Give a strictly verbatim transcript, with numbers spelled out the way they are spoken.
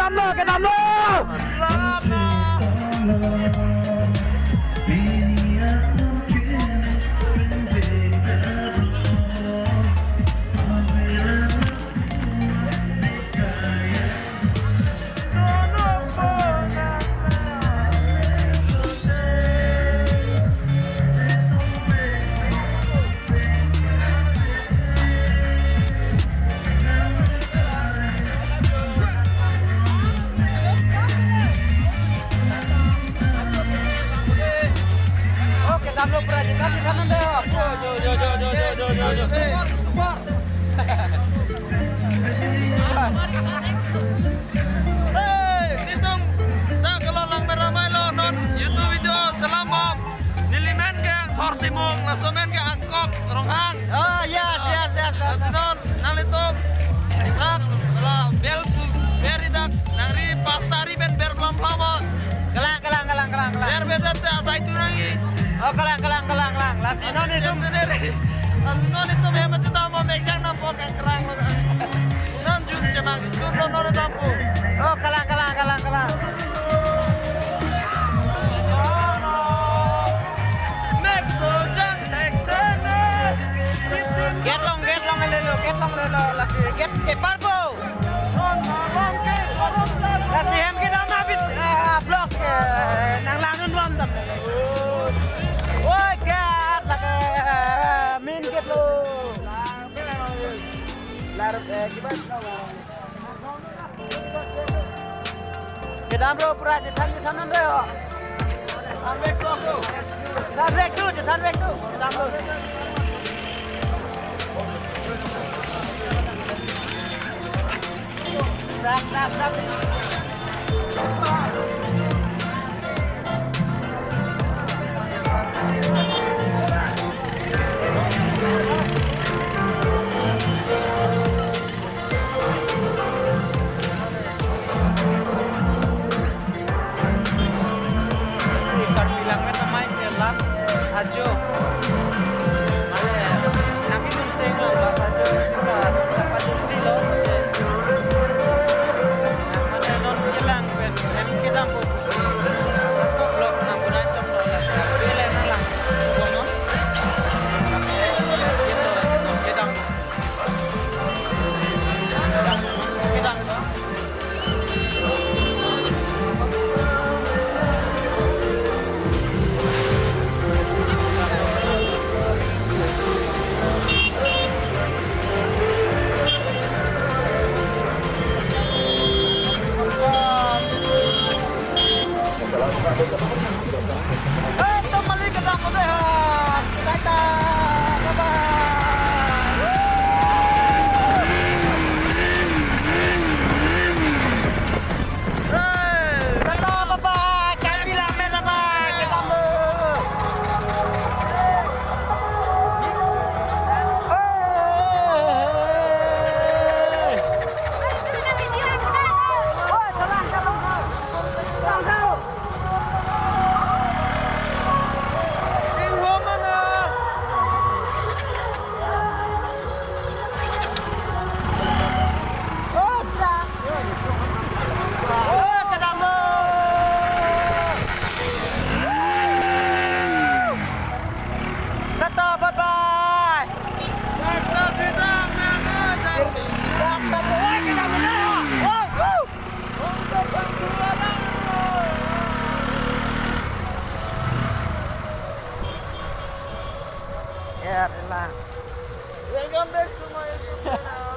Kedamlo, kedamlo. Oke, damlo pura jita di sana deh. Yo, yo, yo. Hey, netum ta kelong lang meramai lo non YouTube video selam bom. Neli men ke Angthor Timung, laso men ke Angkok Ronghang. Oh, yes, yes, yes, yes. Lasi non nanglitum rat la bel pu beri dak nangri pastari pen ber blam blam. Kelang, kelang, kelang, kelang, kelang. Ber bedet ta tai tu nangi. Oh, kelang, kelang, kelang, kelang. Lasi non netum. Lasi non netum ya macam tamo mekjang nampo kang kerang lo. Non jun cemang jun lo non dampo. Oh, kelang, kelang, kelang, kelang. Mek to jang tek tenet. Gate long, gate long lelo, gate long lelo, lasi gate kepar po. Lasi hem kedam abit, ah, block, eh, nang lanun bom dam. Oi, gate lake, eh, main gate lo. Lar, eh, gimana? Kedamlo pura chethan chethan nang deh. Chethan vek tu, chethan vek tu. Kedamlo. Rak, rak, rak. Karbi Langmet amei ke last ajo. Mane, nangkidun seng lo last ajo. Kita dapat isi lo. Mane, non kelang pen, em kedam po. Satu blok, enam bulan, jam dua belas. Bila nang lang. Kono. Kita, kedam. Eh, kembali ke dalam deh. Bye bye. Eh, bye bye. Kami lamen apa? Kita Tata, bye bye. Ya, relax. Welcome back to my YouTube channel.